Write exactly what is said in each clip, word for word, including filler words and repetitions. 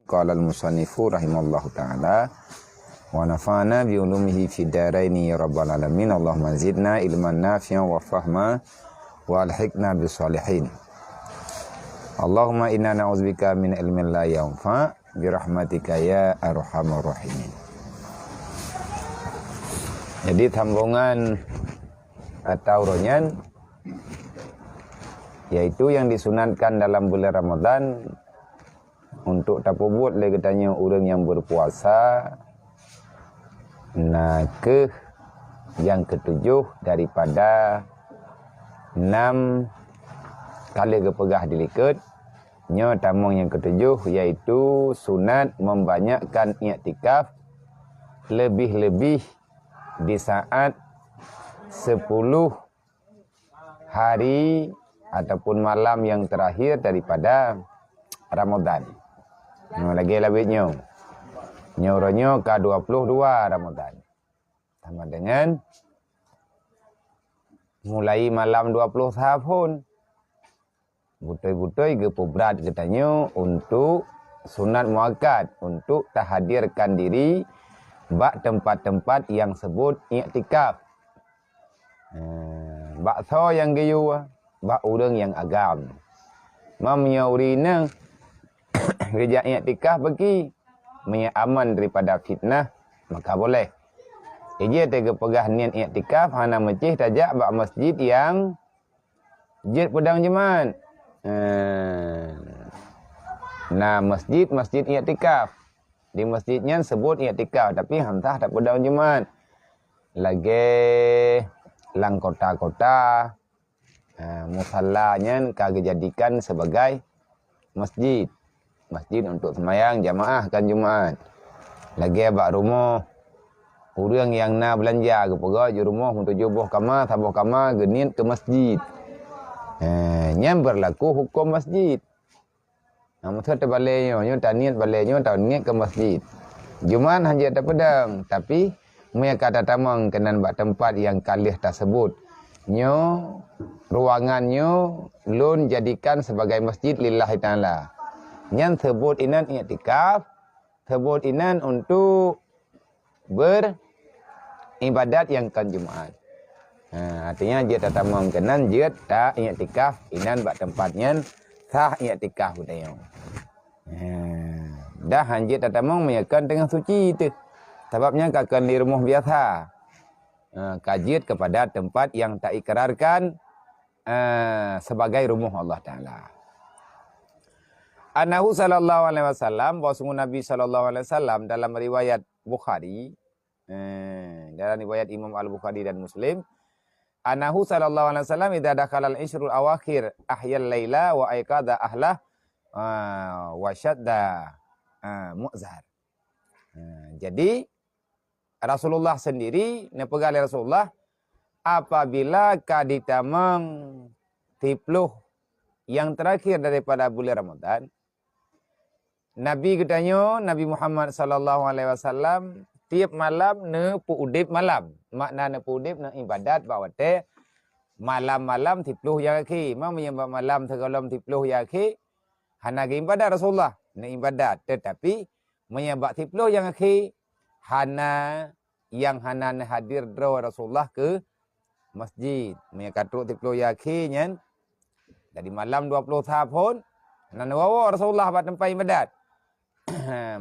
Qala al-musannifu rahimahullahu ta'ala, wa nafa'na bi ulumihi fid daraini ya rabbal alamin. Allahumma zidna ilman nafi'an wa fahma wa alhiqna bis salihin. Allahumma inna na'udzubika min ilmin la yanfa' bi rahmatika ya arhamar rahimin. Jadi sambungan atau uroe nyan, yaitu yang disunatkan dalam bulan Ramadan untuk tapeubuet lé geutanyoe ureuëng nyang berpuasa, na kheueh nyang ketujoh daripada nam kali geupeugah di likot. Nyoe tamong nyang ketujoh, yaitu sunat membanyakkan iktikaf, lebih-lebih di saat sepuluh hari ataupun malam yang terakhir daripada Ramadan. Nyoe lagée labet nyoe. Nyoe uroe nyoe ka dua puluh dua Ramadan. Sama dengan mulai malam dua puluh satu pun. Beutôi-beutôi geupeubrat geutanyoe untuk sunat muakkad, untuk tahadirkan diri bak tempat-tempat yang sebut iktikaf. Eh, bak soe nyang geuyue, bak ureuëng nyang agam. Meunyoe ureuëng inong geujak iktikaf beuki, meunyoe aman daripada fitnah, maka boleh. Ijih teuh geupeugah niet iktikaf hana meucéh tajak bak masjid nyang jeuet peudong Jumat. Eh, na masjid, masjid iktikaf. Di masjid nyan sebut iktikaf, tapi hana sah tapeudong Jumat. Lagée lam kota-kota, eh, musalla nyan ka geujadikan sebagai masjid. Masjid untuk seumayang jamaah kan Jumat. Lagée bak rumoh, ureuëng nyang na beulanja geupeugah di rumoh meutujoh boh kama, saboh kama geuniet keu masjid. Eh, nyan berlaku huköm masjid. Nah, meuseue teubalée nyoe, nyoe taniet balée nyoe taniet keu masjid. Jumat hana jeuet tapeudong, tapi meunyoe ka tatamong keunan bak teumpat nyang ka lheueh taseubut, nyoe ruangan nyoe lôn jadikan sebagai masjid lillahi ta'ala. Nyan seubut inan iktikaf, seubut inan untuk beribadat nyang kon Jumat. Ha, artinya jeuet tatamong keunan jeuet taiktikaf inan bak teumpat nyan sah iktikaf geutanyoe. Ha, dah han jeuet tatamong meunyoe kon teungoh suci teuh. Sabab nyan ka kon di rumoh biasa. Ha, ka jeuet kepada tempat yang taikrarkan, eh, sebagai rumoh Allah Taala. Annahu sallallahu alaihi wasallam, bahwa sungguh Nabi sallallahu alaihi wasallam dalam riwayat Bukhari, eh, dalam riwayat Imam Al-Bukhari dan Muslim, annahu sallallahu alaihi wasallam idza dakhalal isyrul awakhir ahyal laila wa aiqadha ahlah, ah, wa syadda, ah, mu'zar. Ah, jadi Rasulullah sendiri, neupeugah lé Rasulullah, apabila ka ditamong siploh nyang terakhir daripada bulan Ramadan, Nabi geutanyoe, Nabi Muhammad sallallahu alaihi wasallam, tiep malam neupeuudeb malam. Makna neupeuudeb, neuibadat bak watée malam-malam siploh nyang akhé. Ma meunyoe bak malam sigohlom siploh nyang akhé, hana geuibadat Rasulullah, neuibadat. Teutapi, meunyoe bak siploh nyang akhé, hana, nyang hana neuhadir droe Rasulullah keu masjid. Meunyoe ka trok siploh nyang akhé nyan, dari malam dua ploh sa phon, hana neuwoe-woe Rasulullah bak teumpat ibadat.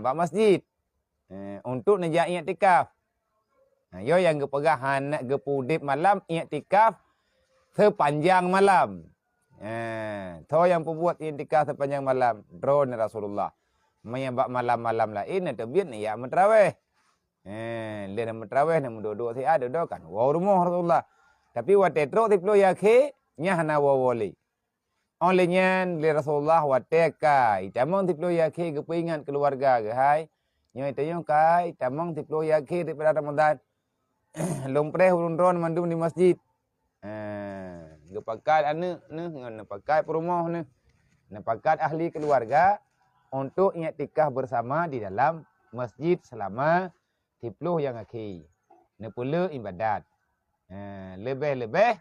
Bak masjid. Eh, untuk neujak iktikaf. Nah, yo nyang geupeugah hana geupeuudeb malam iktikaf sepanjang malam. Eh, soe nyang peubuet iktikaf sepanjang malam? Droeneuh Rasulullah. Meunyoe bak malam-malam laén, neuteubiet neujak meutrawéh. Eh, lheueh neumeuterawéh, neumeuduek-duek siat, dudoe kan woe rumoh Rasulullah. Tapi watée trok siploh nyang akhé, nyan hana woe-woe lé. Óh lheueh nyan, lé Rasulullah watée ka itamong siploh nyang akhé geupeuingat keuluwarga geuh, "Hai, nyoe tanyoe ka itamong siploh nyang akhé daripada Ramadan. Lôn preh ureuëng droeneuh mandum di masjid." Eh, geupakat aneuëk neuh ngon neupakat peurumoh neuh, neupakat ahli keuluwarga untuk iktikaf bersama di dalam masjid selama siploh nyang akhé. Neupeuleuek ibadat. Eh, leubeh-leubeh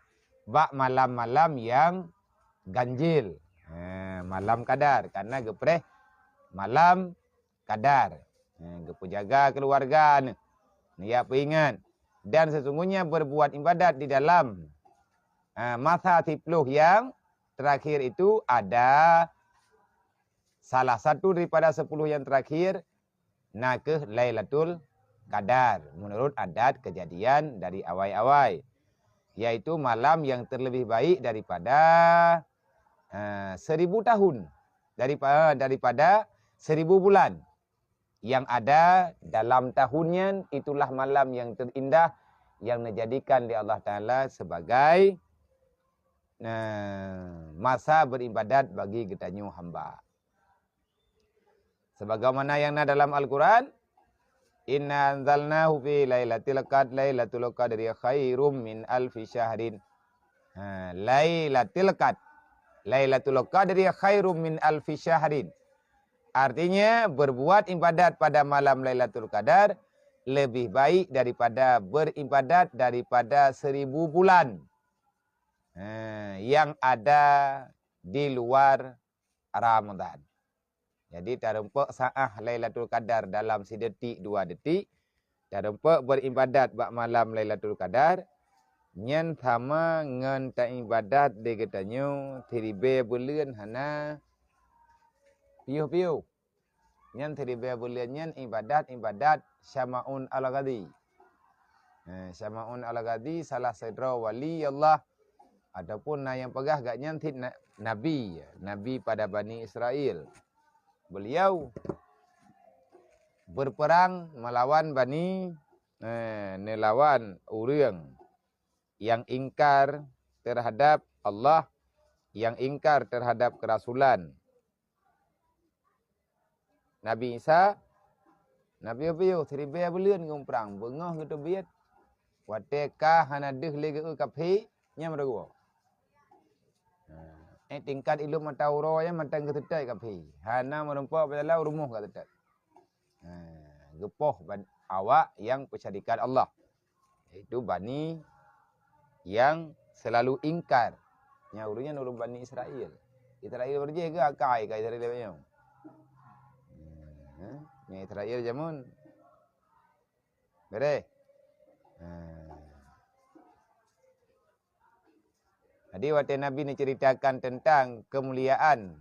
bak malam-malam nyang ganjil. Eh, malam Qadar, karena geupreh malam Qadar. Ha, geupeujaga keuluwarga neuh. Neujak peuingat. Dan sesungguhnya berbuat ibadat di dalam, ha, masa siploh nyang terakhir itu ada salah satu daripada sepuluh yang terakhir, na kheueh Lailatul Qadar, menurut adat kejadian dari awai-awai, yaitu malam yang terlebih baik daripada, eh, seribu tahun, daripa-, daripada seribu bulan yang ada dalam tahun nyan. Itulah malam yang terindah yang dijadikan oleh Allah Taala sebagai, eh, masa beribadat bagi geutanyoe hamba. Sebagaimana yang na dalam Al-Quran, "Inna anzalnahu fi lailatul qad, lailatul qadri khairum min alfi syahrin." Ha, lailatul qad. Lailatul qadri khairum min alfi syahrin. Artinya, berbuat ibadat pada malam Lailatul Qadar lebih baik daripada beribadat daripada seribu bulan, ha, yang ada di luar Ramadan. Jadi, tarumpok saah Lailatul Qadar dalam sidetik, dua detik, tarumpok beribadat bak malam Lailatul Qadar, nyan sama ngon taibadat di geutanyoe siribée buleuen hana piôh-piôh. Nyan siribée buleuen nyan ibadat-ibadat Syama'un Al-Ghazali. Eh, Syama'un Al-Ghazali salah sidroe wali Allah, ataupun na nyang peugah gobnyan cit na-, nabi, nabi pada Bani Israel. Beliau berperang melawan Bani, eh, neulawan ureuëng yang ingkar terhadap Allah, yang ingkar terhadap keurasulan. Nabi Isa, Nabi piôh-piôh, siribée buleuen geuprang, beungoh geuteubiet. Watée ka hana deuh lé geu kafé, nyan meureugoe. Eh, tingkat ilôn mata uroe nyan mantong geuseutôt kafé. Hana meurumpok bak jalan, rumoh ka seutôt. Ha, geupoh ban-, awak nyang peusyarikat Allah, yaitu Bani yang selalu ingkar. Nyang ureuëng nyan ureuëng Bani Israel. Israel beurjih keu akai ka Israel nyoe. Hmm, nyang Israel jameun. Beureh. Ha. Jadi, watée Nabi neuceuritakan teuntang keumuliaan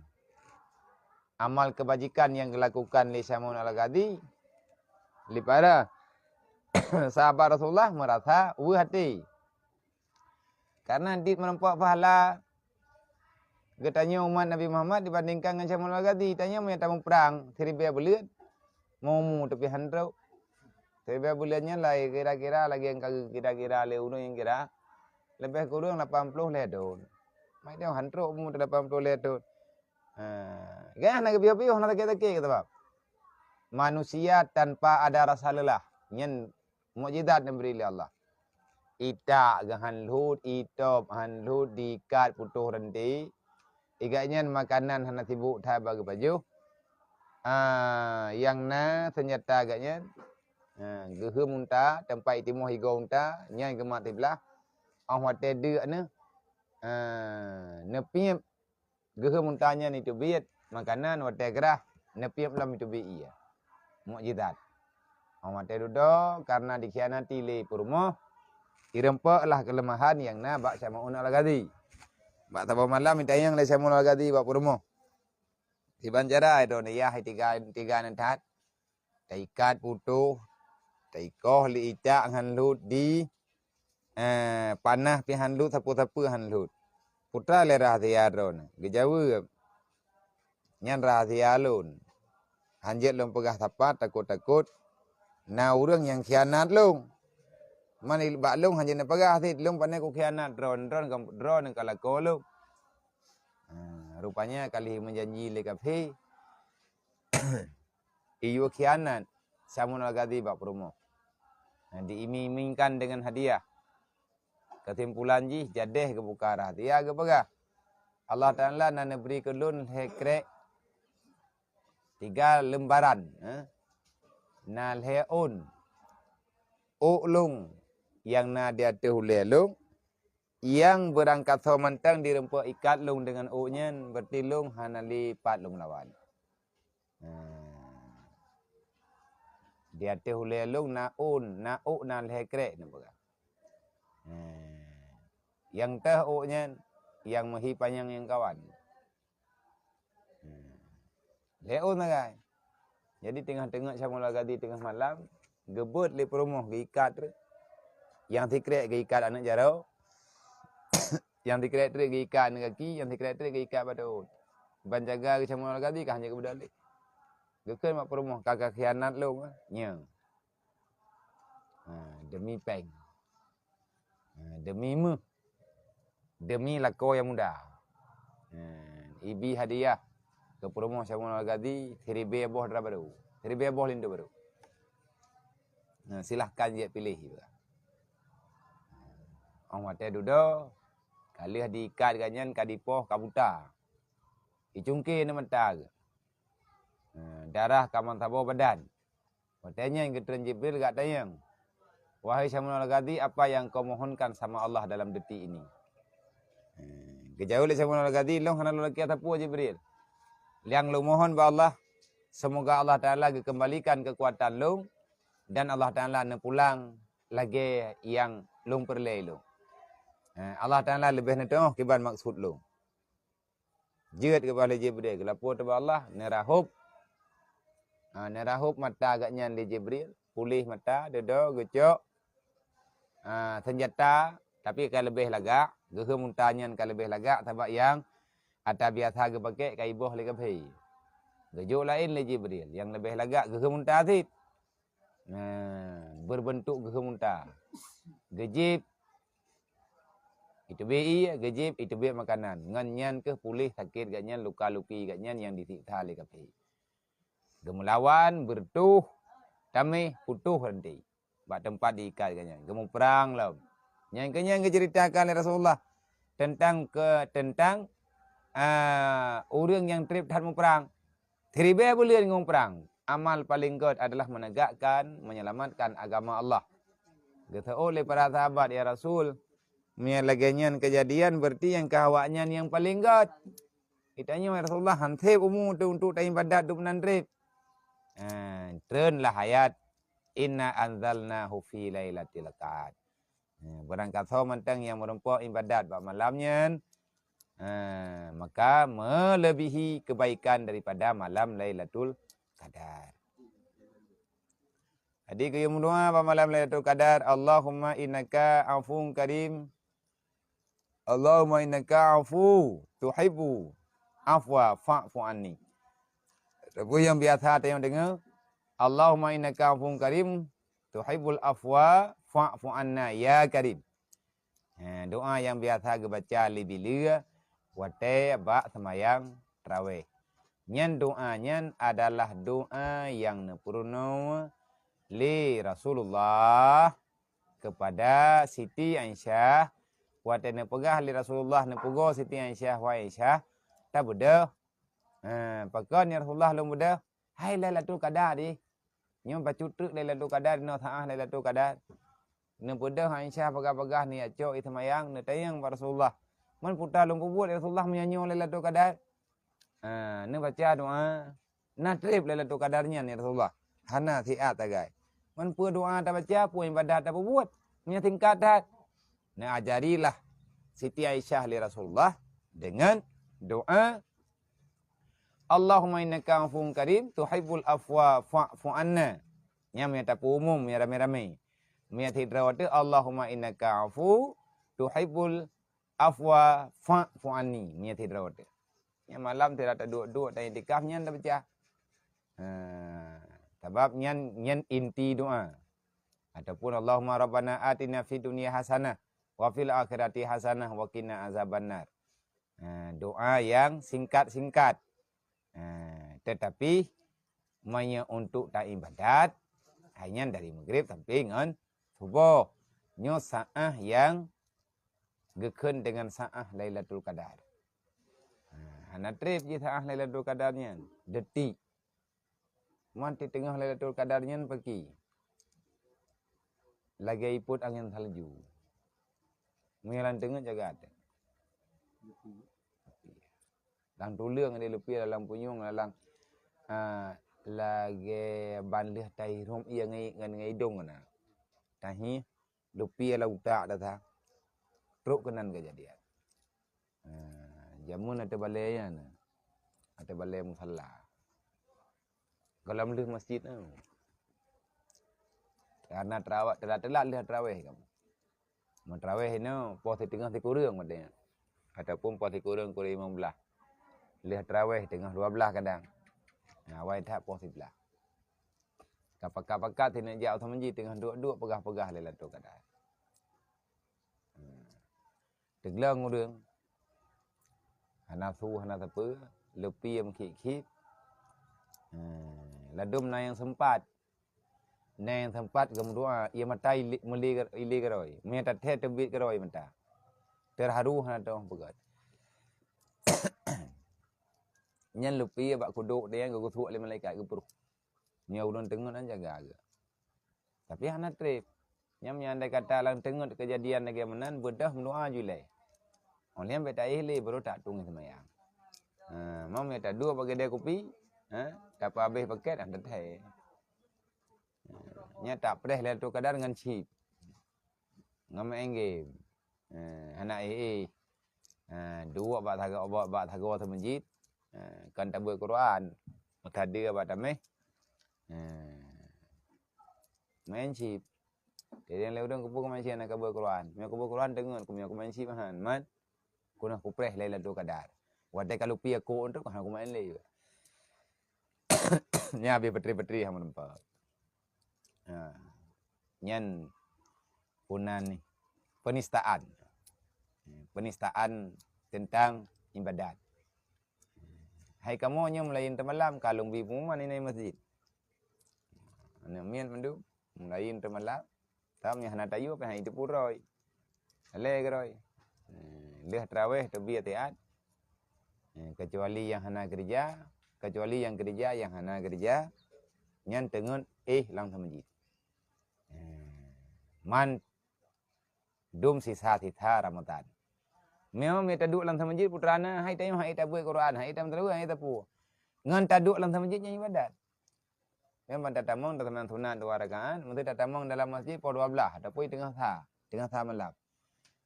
amal keubajikan nyang geulakukan lé Syama'un Al-Ghazali, lé para sahabat Rasulullah meurasa weueh até. Karena dit meurumpok pahala geutanyoe umat Nabi Muhammad dibandingkan ngon Syama'un Al-Ghazali. Tanyoe meunyo tamuprang siribée buleuen, meu-umu teupih han trok. Siribée buleuen nyan lai kira-kira lagée nyang ka kira-kira lé ureuëng nyang kira, leubeh kureueng lapan ploh lhée thon. Mak, tanyoe han trok umu lapan ploh lhée thon. Ha, gah na geupiôh-piôh, na sakét-sakét, kata bab. Manusia tanpa ada rasa lelah. Nyan mukjizat nyang bri lé Allah. Itak geuhan lhot, itop han lhot, diikat putôh ranté. Igat nyan makanan hana sibuk that bak geupajoh. Ah, nyang na seunjata geuh nyan, ah, geuheum unta, teumpat itimoh igoe unta, nyan geumat siblah. Óh watée deuk neuh, ah, neupiep geuheum unta nyan iteubiet makanan, watée grah neupiep lom iteubiet ié. Mukjizat. Óh watée dudoe, karena dikhianati lé peurumoh, irumpok lah keuleumahan nyang na bak Syama'un Al-Ghazali. Bak saboh malam itanyong lé Syama'un Al-Ghazali bak peurumoh. Siban cara droeneuh yah tiga, tiga nan that. Taikat putôh, taikoh lé itak han lhot di, eh, panah pih han lhot, sapeue-sapeue han lhot. Peue lé rahsia droeneuh? Geujaweueb, "Nyan rahsia lôn. Han jeuet lôn peugah sapat, takot-takot na ureuëng nyang khianat lôn. Man bak lôn han jeuet neupeugah cit, lôn pane kukhianat droeneuh, droeneuh ka lakoe lôn." Ha, rupanya ka lheueh meujanji lé kafé. Iyue khianat Syama'un Al-Ghazali bak peurumoh. Nah, diiming-imingkan dengan hadiah. Keusimpulan jih, jadeh geubuka rahsia, geupeugah, "Allah Taala na neubri keu lôn lhée krék, tiga leumbaran, eh, na lhée ôn ôk lôn nyang na di ateueh ulée lôn, nyang beurangkasoe mantong dirumpok ikat lôn deungon ôk nyan, beurati lôn hana lé pat lôn lawan." Nah, Di ateueh ulée lôn na ôn, na ôk, na lhée krek neupeugah. Nyang teuh ôk nyan, nyang meuhi panyang nyang kawan. Lhée ôn sagai. Jadi teungoh-teungoh Syamul Al-Ghazi teungoh malam, geubeuet lé peurumoh geuikat rot. Nyang sikrek geuikat aneuëk jaroe, nyang sikrek treuk geuikat aneuëk gaki, nyang sikrek treuk geuikat bak ôn. Ban jaga geuh Syamul Al-Ghazi ka hana geubeudôh lé. Geukheun bak peurumoh, ka kakhianat lôn, nyoe. Ha, demi péng. Ha, demi méuh. Demi lakoe nyang muda. Ha, ibi hadiah keu peurumoh Syamul Al-Ghazi siribée boh dara barô, siribée boh linto barô. Ha, silahkan jeuet piléh. Óh watée dudoe, ka lheueh diikat gobnyan ka dipoh ka buta. Icungke ngon mata geuh. Ha, darah ka meusaboh badan. Watée nyan geutreun Jibril geutanyong, "Wahai Syamul Al-Ghazi, apa yang kau mohonkan sama Allah dalam detik ini?" Geujaweueb lé Syamul Al-Ghazi, "Lôn hana lôn lakée sapeue, Jibril. Nyang lôn mohon bak Allah, seumoga Allah Taala geukeumbalikan keukuatan lôn dan Allah Taala neupulang lagée nyang lôn peureulée lôn. Allah Taala leubeh neuteuoh kiban maksud lôn." Jeuet geuboh lé Jibril, geulapor teuh bak Allah, neurahôb. Ha, neurahôb mata gobnyan lé Jibril, puléh mata, dudoe, geucok, ha, seunjata, tapi ka leubeh lagak, geuheum unta nyan ka leubeh lagak, sabab nyang ata biasa geupakée ka iboh lé kafé. Geujok laén lé Jibril, nyang leubeh lagak geuheum unta cit. Nah, beureubeuntuk geuheum unta. Geujép, iteubiet ié, geujép, iteubiet makanan. Ngon nyan keuh puléh sakét gobnyan, luka-luki gobnyan nyang disiksa lé kafé. Geumeulawan, beureutoh, taméh, putôh ranté bak teumpat diikat gobnyan. Geumuprang lom. Nyan keuh nyang geuceuritakan lé Rasulullah teuntang keu, teuntang, a, ureuëng nyang treb that muprang. Siribée buleuen ngon prang, amal paleng gét adalah meunegakkan, menyelamatkan agama Allah. Geuseuôt lé para sahabat, "Ya Rasul, meunyoe lagée nyan keujadian, beureuti nyang keu awaknyan nyang paleng gét." Geutanyoe, "Ya Rasulullah, han sép umu teuh untuk taibadat dum nan treb." Ha, treunlah ayat, "Inna anzalnahu fi lailatil qadr." Ha, beurangkasoe mantong nyang meurumpok ibadat bak malam nyan, ha, maka meuleubihi keubaikan daripada malam Lailatul Qadar. Jadi, geuyue meudoá bak malam Lailatul Qadar, "Allahumma innaka afuwun karim, Allahumma innaka afu tuhibbu afwa fa'fu anni." Ataupun nyang biasa tayong deungoe, "Allahumma innaka afuwun karim, tuhibbul afwa fa'fu anna ya karim." Ha, doá nyang biasa geubaca lé bileu watée bak seumayang tarawéh. Nyan doá nyan adalah doá nyang neupeurunoe lé Rasulullah keupada Siti Aisyah, watée neupeugah lé Rasulullah, neupeugoe Siti Aisyah, "Wahai Aisyah, tabeudôh." Ha, pakon ya Rasulullah lôn beudôh? "Hai Lailatul Qadar dih. Nyoe bacut treuk Lailatul Qadar, inoe saáh Lailatul Qadar." Neubeudôh Aisyah bagah-bagah, neujak cok i seumayang, neutanyong bak Rasulullah, "Man peue ta lôn peubuet, ya Rasulullah, meunyoe nyoe Lailatul Qadar?" Ha, neubaca doá, "Na treb Lailatul Qadar nyan, ya Rasulullah, hana siat sagai." "Man peue doá tabaca, peue ibadat tapeubuet, meunyoe singkat that?" Neuajarilah Siti Aisyah lé Rasulullah deungon doá, "Allahumma innaka afuwun karim, tuhibbul afwa fa'fu anna." Nyan meunyoe tapeuumum, meunyoe ramé-ramé. Meunyoe sidroe teuh, "Allahumma innaka afu tuhibbul afwa fa'fu anni." Meunyoe sidroe teuh. Nyan malam sidroe taduek-duek, taiktikaf, nyan tabaca. Ha, sabab nyan, nyan inti doá. Ataupun, "Allahumma rabbana atina fid dunya hasanah, wa fil akhirati hasanah, wa qina azabannar." Ha, doá nyang singkat-singkat. Ha, tetapi, meunyoe untuk taibadat, hai nyan dari Maghrib sampai ngon Suboh. Nyoe saáh nyang geukheun deungon saáh Lailatul Qadar. Ha, hana treb jih saáh Lailatul Qadar nyan, detik. Man teuteungoh Lailatul Qadar nyan paki, lagée ipot angén salju. Meunyoe lam teungeut jagat. Lam tuleueng di leupie, lam punyueng, lam, ah, lagèe ban lheueh tahi rhom ie ngon, ngon, ngon idông na. Tahi lupi lam utak dah sa. Trok keunan kejadian. Ha, jameun ateueh balèe nyan. Ateueh balèe musala. Gohlom lheueh masjid tu. Karena teurawat, teulat-teulat lheueh teurawèh kamoe. Meuteurawèh inoe poh siteungoh sikureueng watèe nyan. Ataupun poh sikureueng kureueng limong blah. Lheueh teurawèh teungoh dua blah kadang. Nah, awai that poh siblah. Ka pakat-pakat sineuk jak u masjid teungoh duek-duek peugah-peugah lé Lailatul Qadar. Hmm. Teugleng ureueng. Hana su, hana sapeue, lupi meukhip-khip. Hmm. Ladôm na nyang seumpat. Na nyang seumpat geumeudoa, ie mata ile-, mele-, ile keudroe. Meunyo tathèe teubiet keudroe mata. Teuharu hana teupeugöt. Nyan lupi bak kudok dia geugeusuek lé malaikat geupruh. Nyoe ulôn teungeut nyan jaga geuh. Tapi hana trép. Nyan meunyo andai kata lam teungeut keujadian lagèe meunan, beudôh meudoa ju ilèe. Óh lheueh nyan bèk taéh lé, baru tak tueng seumayang. Ha, meunyo taduek bak keudè kupi, ha, tapeuhabéh pakèt, ha, teuthèe. Ha, nyan tapreh Lailatul Qadar ngon chip. Ngon maén game. Ha, hana éh-éh. Ha, duek bak sagoe, bak, bak sagoe seumeujid. Ha, kon tabeuet Quran. Meukadeue bak tameh. Ha. Maén chip. Jadi lé ureueng keupeue keumaén chip hana kabeuet Quran. Meunyo kabeuet Quran teungeut, meunyo keumaén chip han. Man, keunoe kupreh Lailatul Qadar. Watèe ka lupi aku untuk hana kumaén lé. Nyan habéh peutri-peutri hana meuteumpat. Ha. Nyan peunan penistaan. Penistaan teuntang ibadat. Hai kamoe nyoe meulayeuen teumalam, ka lôn bi pengumuman inan masjid. Aneuk miet mandum, meulayeuen teumalam. Tam nyang hana tayue pih hai teupeu droe. Lé keudroe. Eh, lheueh teurawéh teubiet tiat. Eh, keucuali nyang hana keureuja, keucuali nyang keureuja nyang hana keureuja, nyan teungeut éh lam seumeujid. Eh, man dum sisa-sisa Ramadhan. Meunyo, meunyo taduek lam seumeujid putra na, hai tanyoe hai tabeuet Quran, hai tameuteuleueng, hai tapeue. Ngon taduek lam seumeujid nyan ibadat. Memang tatamong taseumbahyang sunat dua rakaat, meuseuti tatamong dalam masjid poh dua blah, ataupun teungoh sa, teungoh sa malam.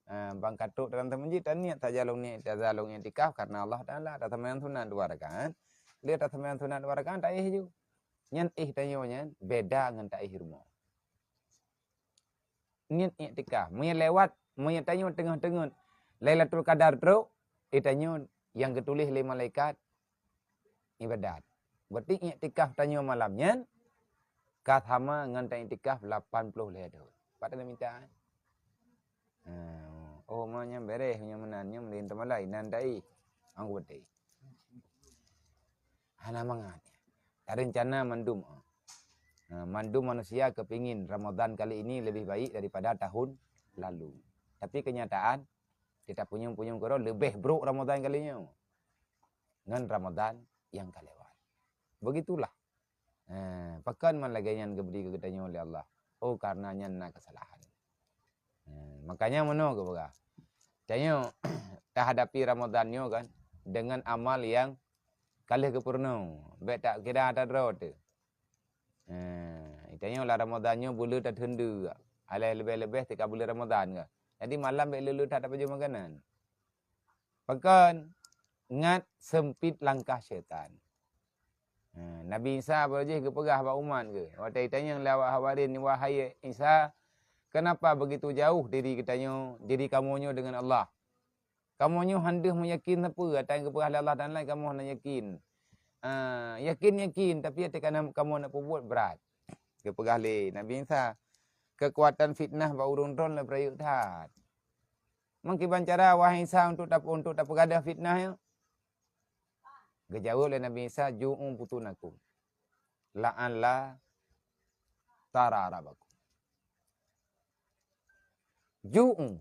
Ah, ban ka trok dalam seumeujid, taniet saja lôn niet, taza lôn iktikaf karena Allah Taala, taseumbahyang sunat dua rakaat. Lheueh taseumbahyang sunat dua rakaat, taéh ju. Nyan éh tanyoe nyan beda ngon taéh rumoh. Niet iktikaf. Meunyo lewat, meunyo tanyoe teungoh-teungoh Lailatul Qadar trok, éh tanyoe nyang geutuléh lé malaikat ibadat. Berarti iktikaf tanyoe malam nyan ka sama ngon taiktikaf lapan ploh lhèe thôn. Pat taminta, eh? Ha, oh, ma nyan beres nyan meunan, nyan meulihin teumalai, nan dai. Angku beutôi. Hana mangat. Tarencana mandum. Ha, mandum manusia kepingin Ramadan kali ini lebih baik daripada tahun lalu. Tapi kenyataan, kita punyueng-punyueng keudroe leubeh brok Ramadan kali nyoe ngon Ramadan nyang ka lewat. Begitulah. Eh, pakon man lagèe nyan geubri keu geutanyoe lé Allah? Oh, karena nyan na keusalahan. Eh, makanya meunoe geupeugah, tanyoe tahadapi Ramadan nyoe kan dengan amal nyang ka lheueh geupeurunoe. Bèk takira ata droe teuh. Eh, tanyoe lam Ramadan nyoe beuleueh tatheun deuk. Alah leubeh-leubeh teuka buleuen Ramadan kan. Jadi malam bèk leuh-leuh that tapajoh makanan. Pakon? Ngat seumpit langkah syaitan. Ha, Nabi Isa baroe jih geupeugah bak umat geuh, watèe jitanyong lé awak Hawarin, "Wahai Isa, kenapa begitu jauh diri geutanyoe, diri kamoe nyoe dengan Allah? Kamoe nyoe han deuh meuyakin sapeue ata nyang geupeugah lé Allah Taala, kamoe hana yakin. Ah, yakin-yakin, tapi ata nyang kamoe neuk peubuet brat." Geupeugah lé Nabi Isa, "Keukuatan fitnah bak ureueng droen le beurayeuk that. Meukiban cara, wahai Isa, untuk tap-, untuk tapeugadôh fitnah nyoe?" Geujaweueb lé Nabi Isa, "Ju'u butunakum, la'alla tara rabakum." Ju'u,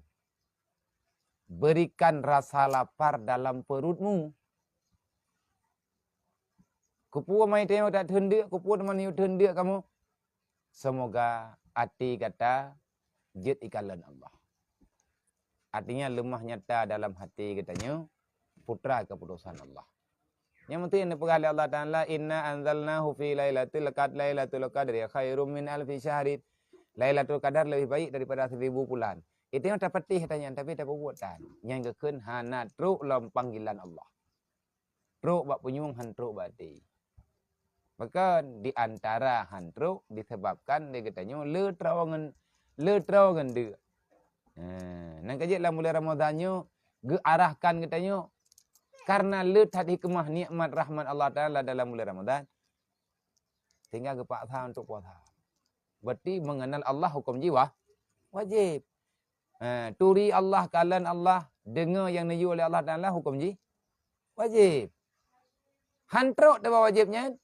berikan rasa lapar dalam perutmu. Keupeue ma tanyoe that theun deuk, keupeue teuma neuyue theun deuk kamoe? Seumoga até gata jeuet ikalon Allah. Artinya, leumah nyata dalam até geutanyoe putra keuputosan Allah. Nyang meusti neupeugah lé Allah Taala, "Inna anzalnahu fi lailatul qad-, lailatul qadri khairum min alfi syahrin." Lailatul Qadar lebih baik daripada seribu bulan. Itu nyang tapeutih tanyan, tapi tapeubuet tan. Nyang geukheun hana trok lom panggilan Allah. Trok bak punyueng, han trok bak até. Maka di antara han trok disebabkan lé geutanyoe le troe ngon, le troe ngon deuk. Ha, nyang ka jeuet lam bulan Ramadhan nyoe geuarahkan geutanyoe karena le that hikmah nikmat rahmat Allah Taala dalam bulan Ramadhan. Sehingga geupaksa untuk puasa. Berarti mengenal Allah hukum jih wa-, wajib. Ha, turi Allah, kalon Allah, deungoe nyang neuyue lé Allah Taala hukum jih wajib. Han trok teuba wajib nyan.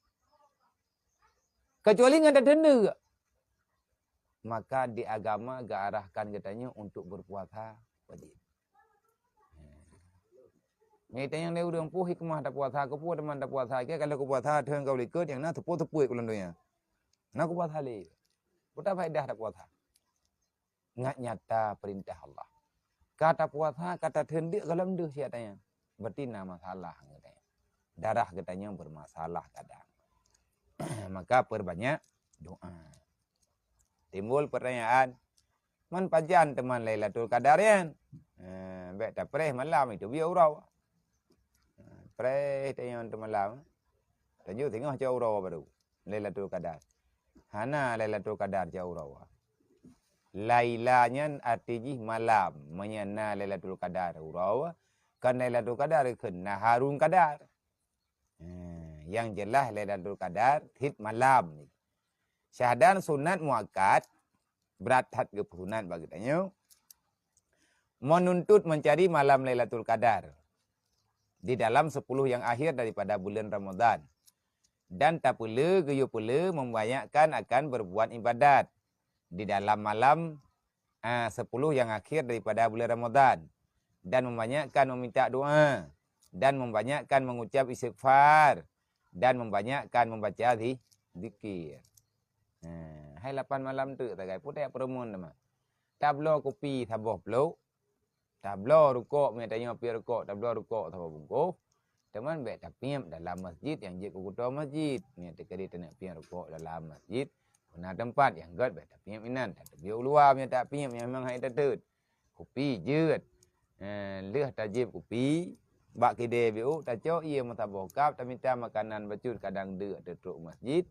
Kecuali ngon tateuneuk. Maka di agama geuarahkan geutanyoe untuk berpuasa wajib. Nyan tanyoe lé ureuëng peue hikmah tapuasa, keupeue teuma tapuasa, keu kalau kupuasa thon ka likot nyang na teupeu-teupeu ulôn donya. Na kupuasa lé. Peue faedah tapuasa? Ngat nyata peurintah Allah. Ka tapuasa, ka tateundeuk gohlom deuh siat tanyoe. Berarti na masalah geutanyoe. Darah geutanyoe bermasalah kadang. Maka perbanyak doa. Timbul pertanyaan, man pajan teuma Lailatul Qadar nyan? Eh, bék tapreh malam itu biôh uroe. Eh, preh tanyoe teumalam. Tanyoe singoh cok uroe baru Lailatul Qadar. Hana Lailatul Qadar cok uroe. Laila nyan arti jih malam. Meunyo na Lailatul Qadar uroe, kan Lailatul Qadar kheun naharun qadar. Eh, nyang jeulaih Lailatul Qadar cit malam. Syahdan sunat muakkad, brat that geupeusunat bagi tanyoe, menuntut mencari malam Lailatul Qadar di dalam sepuluh yang akhir daripada bulan Ramadan. Dan tapeule geuyue peule membanyakkan akan berbuat ibadat di dalam malam ah, sepuluh yang akhir daripada bulan Ramadan, dan membanyakkan meminta doa, dan membanyakkan mengucap istighfar, dan membanyakkan membaca zi-, zikir. Nah, hai lapan malam tu sagai, peue tajak peureumeun teuma. Tabloe kupi saboh plôk, tabloe rukok, meunyo tanyoe piep rukok, tabloe rukok saboh bungkôh, Teuma bék tapiep dalam masjid nyang jeuet keu kuto masjid. Meunyo teukeudi taneuk piep rukok dalam masjid, na teumpat nyang gét bék tapiep inan, tateubiet u luwa meunyo tapiep nyang memang hai tateut. Kupi jeuet. Eh, lheueh tajieb kupi, bak kidée biôh, tacok ié meusaboh kab, tamita makanan bacut kadang deuk teutrok masjid.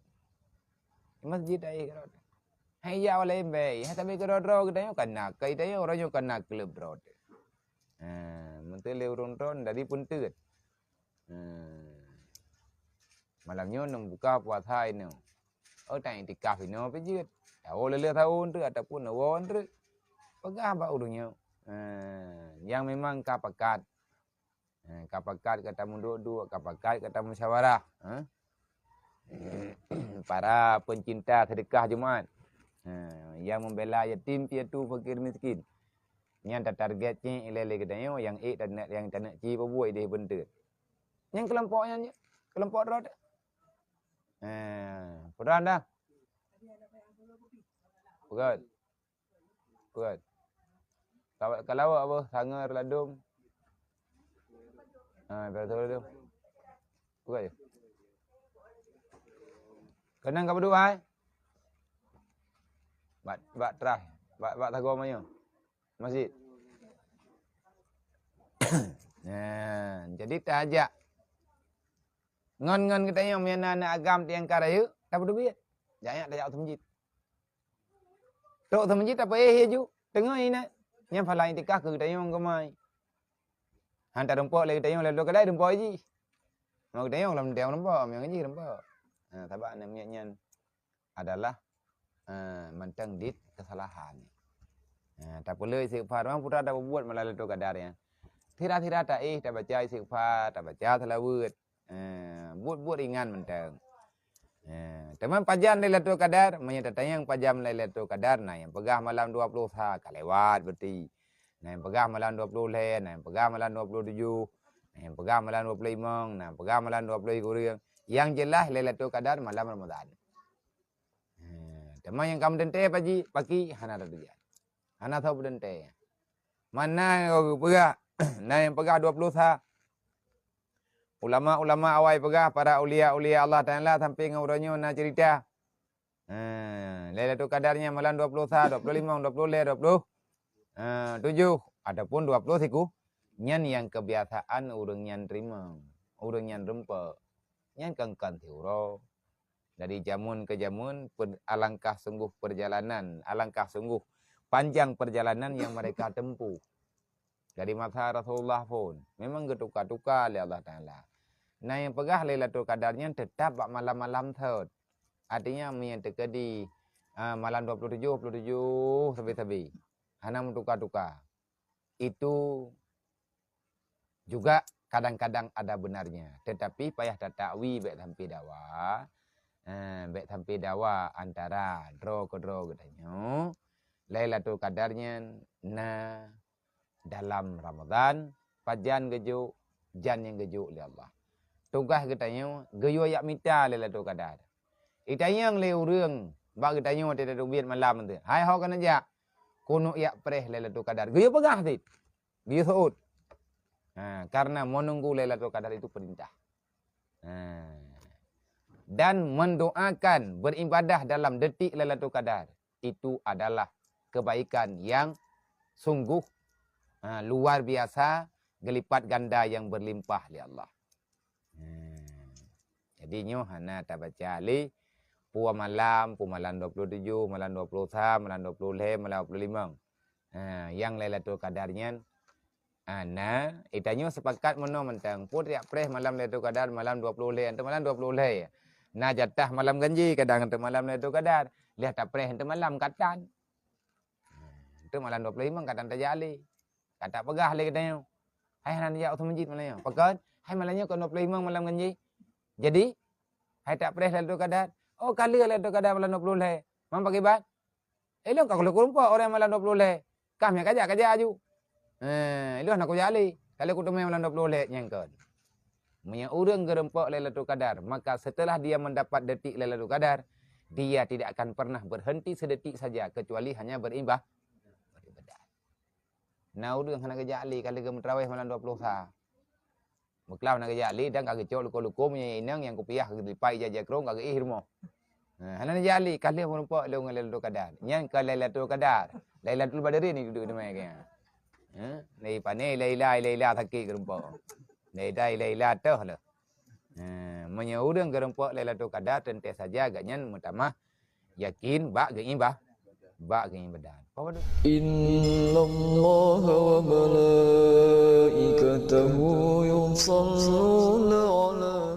Masjid taéh keudroe. Hai jak walai imbée, hai tabi keudroe-droe geutanyoe kana, kai tanyoe uroe nyoe kana kleueb droe teuh. Ha, meuteulé ureuëng droe dari peunteut. Ha. Malam nyoe neumbuka puasa inoe. Oh, ta iktikaf inoe pih jeuet. Tawoe lé-lé tahun teuk ataupun woe teuk. Peugah bak ureuëng nyoe. Ha, nyang memang ka pakat. Ha, ka pakat ka tameuduek-duek, ka pakat ka tamusyawarah. Ha? Para pencinta sedekah Jumat. Ha, yang membela yatim piatu fakir miskin. Nyan tatarget cit ilée-ilée geutanyoe nyang ék taneuk, nyang taneuk ci peubuet idéh beunteut. Nyang keulompok nyan, keulompok droe teuh. Ha, peudong dah. Peugét. Peugét. Ka, ka lawok apa? Sangar ladum. Ha, betul ladum. Peugét. Keunong ka padum hai? Bak, bak terai, bak, bak sagoe meunyoe. Masjid. Nah, jadi tajak. Ngon-ngon geutanyoe meunyo na aneuk agam tiang ka rayeuk, tapeudubiet. Jak nyak tajak u masjid. Trok u masjid tapeuéh laju. Teungoh inan. Nyan phala iktikaf keu geutanyoe keumai. Han tarumpok lé geutanyoe lé lôn keudai rumpok jih. Meunyo geutanyoe lam tiang rumpok, meunyo jih rumpok. Ha, sabab aneuk miet nyan adalah, eh, mantong dit kesalahan. Eh, tapeuleueh istighfar, memang putra tapeubuet malam Lailatul Qadar nyan. Sira-sira taéh, tabaca istighfar, tabaca seulaweuet. Eh, buet-buet ringan mantong. Eh, teuma pajan Lailatul Qadar, meunyo tatanyong pajan Lailatul Qadar, na nyang peugah malam dua puluh sa ka lewat berarti. Na nyang peugah malam dua puluh lhèe, na nyang peugah malam dua puluh tujoh, na nyang peugah malam dua puluh limong, na nyang peugah malam dua puluh sikureueng. Nyang jeulaih Lailatul Qadar malam Ramadan. Eh, teuma nyang ka meuteuntèe pagi, paki hana tateubiet. Hana soe peuteuntèe. Mana nyang peugah, na nyang peugah dua puluh sa. Ulama-ulama awai peugah, para aulia-aulia Allah Taala sampai ngon uroe nyoe na cerita. Ha, Lailatul Qadar nyan malam dua puluh sa, dua puluh lima, dua puluh lhèe, dua puluh tujuh ataupun dua puluh siku. Nyan nyang kebiasaan ureuëng nyan terima, ureuëng nyan rumpok. Nyan kan-kan siuroe. Dari jameun ke jameun, per-, alangkah sungguh perjalanan, alangkah sungguh panjang perjalanan yang mereka tempuh. Dari masa Rasulullah pun memang geutuka-tuka lé Allah Taala. Na nyang peugah Lailatul Qadar nyan teutap bak malam-malam thot. Artinya, meunyoe teukeudi, ah, malam dua puluh tujuh, dua puluh tujuh sabe-sabe. Hana meutuka-tuka. Itu juga kadang-kadang ada benarnya. Tetapi payah tatawi bék sampai dawa. Eh, bék sampai dawa antara droe keudroe geutanyoe. Lailatul Qadar nyan na dalam Ramadan, pajan geujok, jan nyang geujok lé Allah. Tugaih geutanyoe geuyue yak mita Lailatul Qadar. Itanyong lé ureuëng bak geutanyoe watée teubiet malam tu, "Hai ho keuneuk jak, keuneuk yak preh Lailatul Qadar." Geuyue peugah cit. Geuyue seuôt. Ha, karena menunggu Lailatul Qadar itu perintah. Ha. Dan mendoakan, beribadah dalam detik Lailatul Qadar itu adalah kebaikan yang sungguh, ha, luar biasa, geulipat ganda yang berlimpah lé Allah. Hmm. Jadi nyoe hana tabaca lé peue malam, peue malam dua puluh tujuh, malam dua puluh sa, malam dua puluh lhèe, malam dua puluh lima. Ha, nyang Lailatul Qadar nyan, ha, na, itanyoe sepakat meunoe mantong, peue yak preh malam Lailatul Qadar, malam dua puluh lhèe, atau malam dua puluh lhèe. Na jatah malam ganji kadang atau malam Lailatul Qadar. Lheueh tapreh atau malam katan. Itu malam dua puluh lima katan tajak lé. Kata peugah lé geutanyoe, "Hai hana jak u masjid malam nyoe." Pakon? "Hai malam nyoe kon dua puluh lima malam ganji." Jadi, hai tak preh Lailatul Qadar. Oh, ka lheueh Lailatul Qadar malam dua puluh lhèe. Mam pakiban? Eh, lôn ka lheueh kurumpok orang malam dua puluh lhèe. Kah nyang kajak, kajak aju. Eh, ilôn hana kujak lé. Ka lheueh kuteumé malam dua puluh lhèe nyang kon. Meunyoe ureuëng geurumpok Lailatul Qadar, maka setelah dia mendapat detik Lailatul Qadar, dia tidak akan pernah berhenti sedetik saja kecuali hanya beribadah. Beribadah. Na ureuëng hana geujak lé ka lheueh geumeuteraweh malam dua puluh sa. Meuklam hana geujak lé dan ka geucok luko-luko meunyoe inong nyang kupiah geulipat ija jakrong ka geuéh rumoh. Ha, hana geujak lé ka lheueh meurumpok lôn ngon Lailatul Qadar. Nyan ka Lailatul Qadar. Lailatul Badrin ni dudoe teumé kaya. Ha, dari pané ila-ila, ila-ila sakét geurumpok. Dari ila-ila toh lah. Ha, meunyoe ureuëng geurumpok Lailatul Qadar teuntèe saja gobnyan meutamah yakin bak geuibadah, bak geuibadah. Apa tu? Innallaha wa malaikatahu yusalluna ala